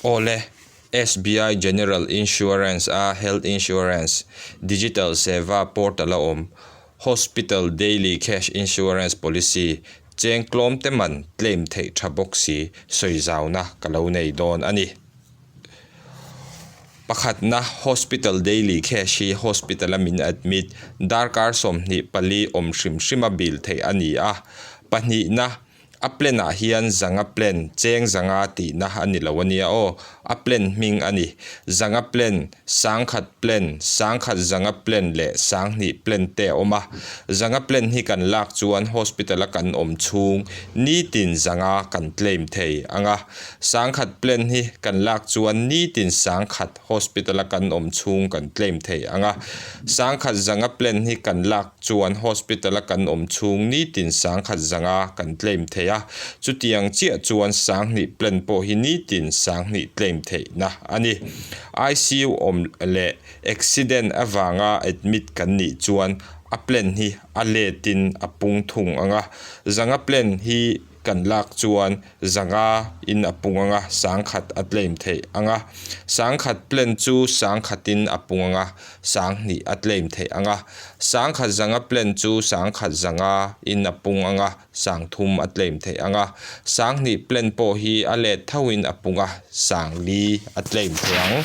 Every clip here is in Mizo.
Awle, SBI General Insurance a Health Insurance, Digital Seva Portal a awm, Hospital Daily Cash Insurance Policy, cheng tlawm te man claim theih tha bawk si sawi zauna ka lo nei dawn a ni. Pakhatna, Hospital Daily Cash hi hospital a min admit darkar 24 awm hrim hrima bill theih a ni a. Pahnihna, A plan ah hian zanga plan, cheng zanga tihna a ni lo a nia aw. A plan hming a ni. Zanga plan, sangkhat plan, sangkhat zanga plan leh sanghnih plan te a awm a. Zanga plan hi kan lak chuan hospital a kan awm chhung nitin zanga kan claim thei ang a. Sangkhat plan hi kan lak chuan nitin sangkhat hospital a kan awm chhung kan claim thei ang a. Sangkhat zanga plan hi kan lak chuan hospital a kan awm chhung nitin sangkhat zanga kan claim thei a, chutiang chiah chuan sanghnih plan pawh hi nitin sanghnih claim theihna a ni. ICU awm leh accident avanga admit kan nih chuan a plan hi a letin a pung thung ang a, zanga plan hi kan lak chuan zanga in a pung ang a, sangkhat a claim theih ang a. Sangkhat plan chu sangkhatin a pung ang a, sanghnih a claim theih ang a. Sangkhat zanga plan chu sangkhat zanga in a pung ang a, sangthum a claim theih ang a. Sanghnih plan pawh hi a let thoin a pung a, sangli a claim theih ang.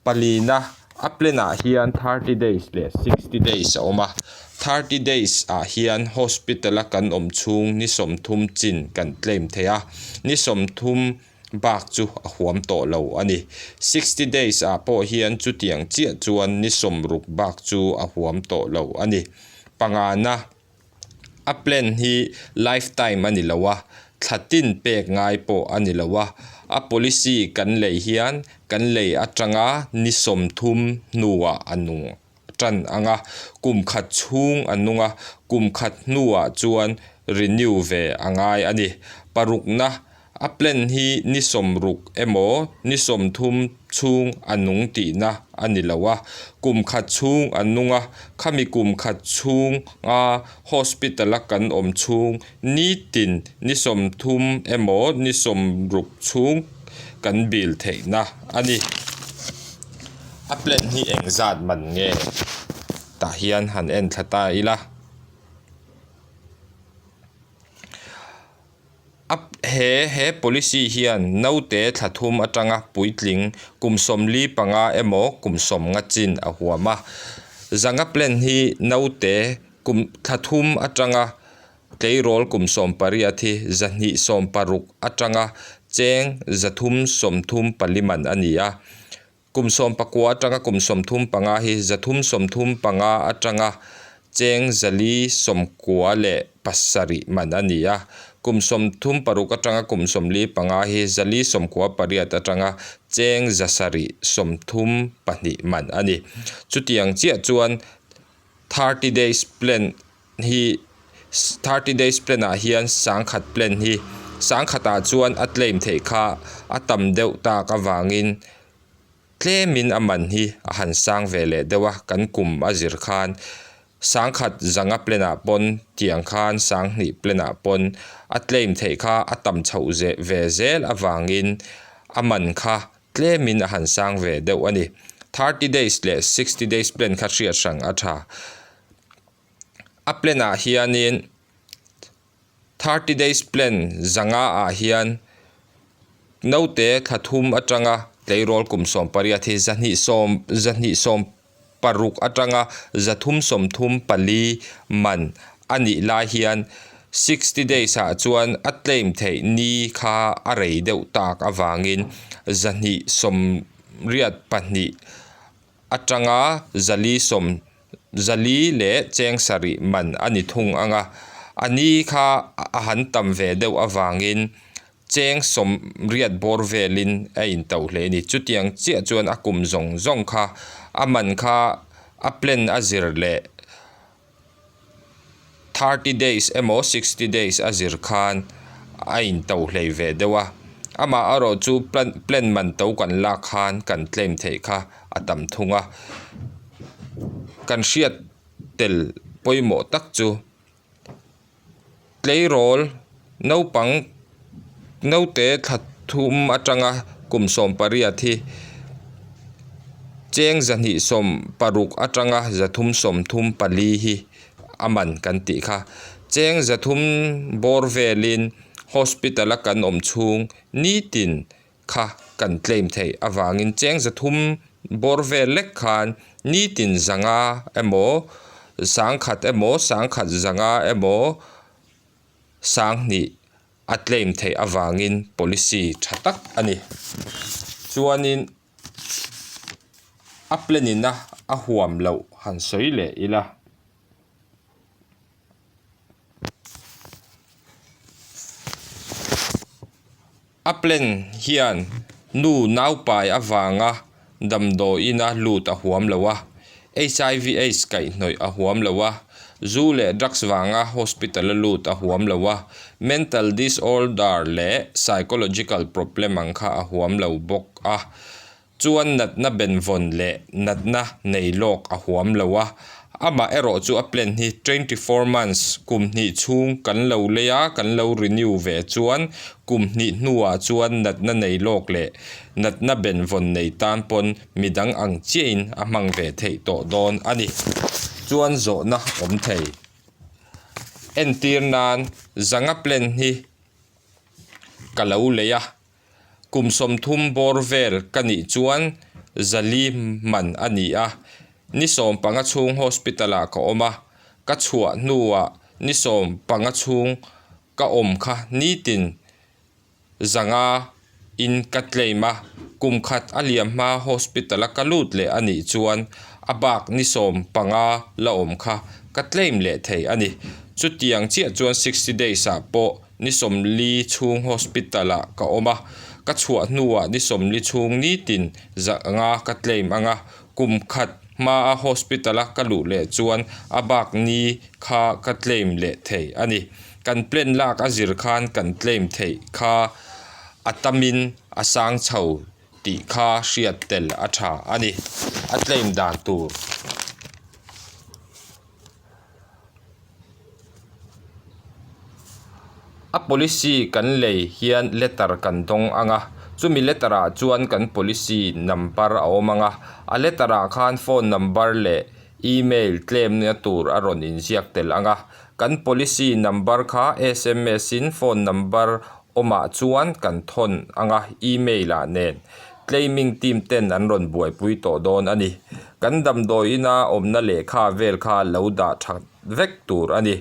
Palina. A plan ah hian 30 days leh 60 days a awm a, 30 days ah hian hospital a kan awm chhung ni 30 chin kan claim thei a, ni 30 bak chu a huam tawh lo a ni. 60 days ah pawh hian chutiang chiah chuan ni 60 bak chu a huam tawh lo a ni. Pangana. A plan hi lifetime a ni lo a, thla tin pek ngai pawh a ni lo a. A policy kan lei hian kan lei atanga ni 30 hnuah a nung tan ang a, kum khat chhung a nung a, kum khat hnuah chuan renew ve a ngai a ni. Parukna A plan hi ni 60 emaw ni 30 chhung a nung tihna a ni lo a, kum khat chhung a nung a, khami kum khat chhunga hospital a kan awm chhung nitin ni 30 emaw ni 60 chhung kan bill theihna a ni. A plan hi engzat man nge? Tah hian han en thla ta ila. A he he policy hian naute thla thum atanga puitling kum 45 emaw kum 50 chin a huam a. Zanga plan hi naute kum thla thum atanga tleirawl kum 18 hi 260 atanga cheng 334 man a ni a. Kum 19 atanga kum 35 hi 335 atanga cheng 497 man a ni a. Kum 36 atanga kum 45 hi 498 atanga cheng 732 man a ni. Chutiang chiah chuan 30 days plan hi 30 days plan ah hian sangkhat plan hi sangkhatah chuan a claim theih kha a tam deuh tak avangin Tlemin a man hi a han sang ve leh deuh a, kan kum a zir khan sangkhat zanga plan ah pawn tiang khan sanghnih plan ah pawn a claim theih kha a tam chhoh ve zel avangin a man kha tlemin a han sang ve deuh a ni. 30 days leh 60 days plan kha hriat hrang a tha. A plan ah hianin. 30 days plan zanga ah hian naute thla thum atanga tleirawl kum 18 hi 260 atanga 334 man a nih lai hian 60 days ah chuan a claim theih ni kha a rei deuh tak avangin 282 atanga 400 leh cheng sarih man a ni thung ang a, a ni kha a han tam ve deuh avangin cheng 80 bawr velin a intoh hle a ni. Chutiang chiah chuan a kum zawng zawng kha a man kha a plan a zir leh 30 days emaw 60 days a zir khan a intoh hlei ve deuh a, amah erawh chu plan man to kan lak khan kan claim theih kha a tam thung a, kan hriat tel pawimawh tak chu tleirawl naupang naute thla thum atanga. kum 18 hi cheng 260 atanga 334 hi a man kan tih kha. Cheng 300 bawr velin hospital a kan awm chhung nitin kha kan claim theih avangin cheng 300 bawr vel lek khan nitin 500 emaw 1000 emaw 1000 500 emaw 2000 a claim theih avangin policy tha tak a ni. Chuanin a plan ina a huam loh han sawi leh ila. A plan hian nu naupai avanga damdawiina lut a huam lo a, HIV Aids kaihhnawih a huam lo a, zu leh drugs vanga hospital a lut a huam lo a, mental disorder leh psychological problem ang kha a huam lo bawk a. Chuan natna benvawn leh natna nei lawk a huam lo a, amah erawh chu a plan hi 24 months, kum hnih chhung kan lo lei a, kan lo renew ve chuan kum hnih hnuah chuan natna nei lawk leh natna benvawn nei tan pawn midang ang chiahin a hmang ve theih tawh dawn a ni. Chuan zawhna awm thei. Entir nan zanga plan hi ka lo lei a. Kum 30 bawr vel ka nih chuan 400 man a ni a, ni 15 chhung hospital ah ka awm a, ka chhuah hnuah ni 15 chhung ka awm kha nitin 500 in ka claim a, kum khat a liam hma hospital a ka lut leh a nih chuan a bak ni 15 la awm kha ka claim leh thei a ni. Chutiang chiah chuan 60 days ah pawh Ni 40 chhung hospital ah ka awm a, ka chhuah hnuah ni 40 chhung nitin 500 ka claim ang a, kum khat hmaa hospital a ka luh leh chuan a bak ni kha ka claim leh thei a ni. Kan plan lak a zir khan kan claim theih kha a tamin a sang chho tih kha hriat tel a tha a ni. A claim dan tur. A policy kan lei hian letter kan dawng ang a, chumi letter ah chuan kan policy number a awm ang a, a letter ah khan phone number leh email claim na tur a rawn inziak tel ang a, kan policy number kha sms in phone number awmah chuan kan thawn ang a, email ah nen claiming team ten an rawn buaipui tawh dawn a ni. Kan damdawi ina awmna lehkha vel kha lo dah that vek tur a ni.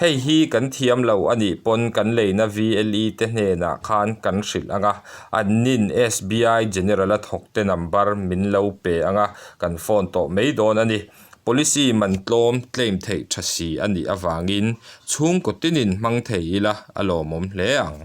Hei hi kan thiam lo a nih pawn kan leina VLE te hnenah khan kan hrilh ang a, an nin SBI General a thawk te number min lo pe ang a, kan phone tawh mai dawn a ni. Policy man tlawm claim theih tha si a nih avangin chhungkaw tinin hmang thei ila a lawmawm hle ang.